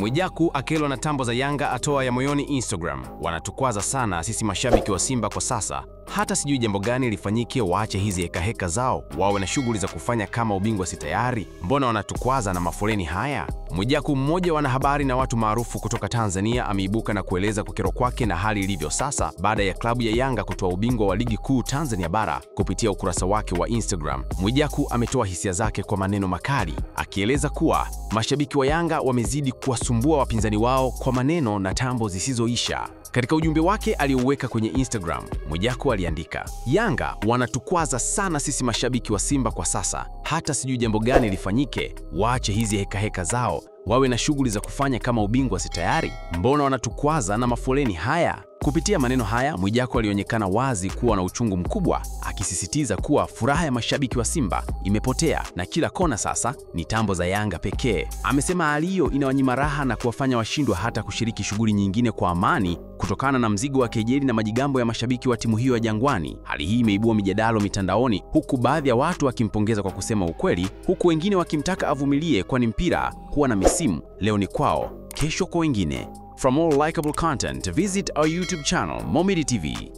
Mwijaku akelwa na tambo za Yanga atoa ya moyoni Instagram. Wanatukwaza sana sisi mashabiki wa Simba kwa sasa. Hata sijui jambo gani lifanyike, waache hizi hekaheka zao, wawe na shughuli za kufanya kama ubingwa si tayari. Mbona wanatukwaza na mafoleni haya? Mwijaku, mmoja wa wanahabari na watu maarufu kutoka Tanzania, ameibuka na kueleza kukerwa kwake na hali ilivyo sasa baada ya klabu ya Yanga kutoa ubingwa wa Ligi Kuu Tanzania Bara. Kupitia ukurasa wake wa Instagram, Mwijaku ametoa hisia zake kwa maneno makali, akieleza kuwa mashabiki wa Yanga wamezidi kuwasumbua wapinzani wao kwa maneno na tambo zisizoisha. Katika ujumbe wake aliouweka kwenye Instagram, Mwijaku aliandika, Yanga wanatukwaza sana sisi mashabiki wa Simba kwa sasa. Hata sijui jambo gani lifanyike, waache hizi hekaheka zao, wawe na shughuli za kufanya kama ubingwa si tayari. Mbona wanatukwaza na mafoleni haya? Kupitia maneno haya, Mwijaku alionekana wazi kuwa na uchungu mkubwa, akisisitiza kuwa furaha ya mashabiki wa Simba imepotea na kila kona sasa ni tambo za Yanga pekee. Amesema hali hiyo inawanyima raha na kuwafanya washindwa hata kushiriki shughuli nyingine kwa amani kutokana na mzigo wa kejeli na majigambo ya mashabiki wa timu hiyo ya Jangwani. Hali hii imeibua mijadala mitandaoni, huku baadhi ya watu wakimpongeza kwa kusema ukweli, huku wengine wakimtaka avumilie, kwani mpira huwa na misimu, leo ni kwao, kesho kwa wengine. For more likable content, visit our YouTube channel, Momidi TV.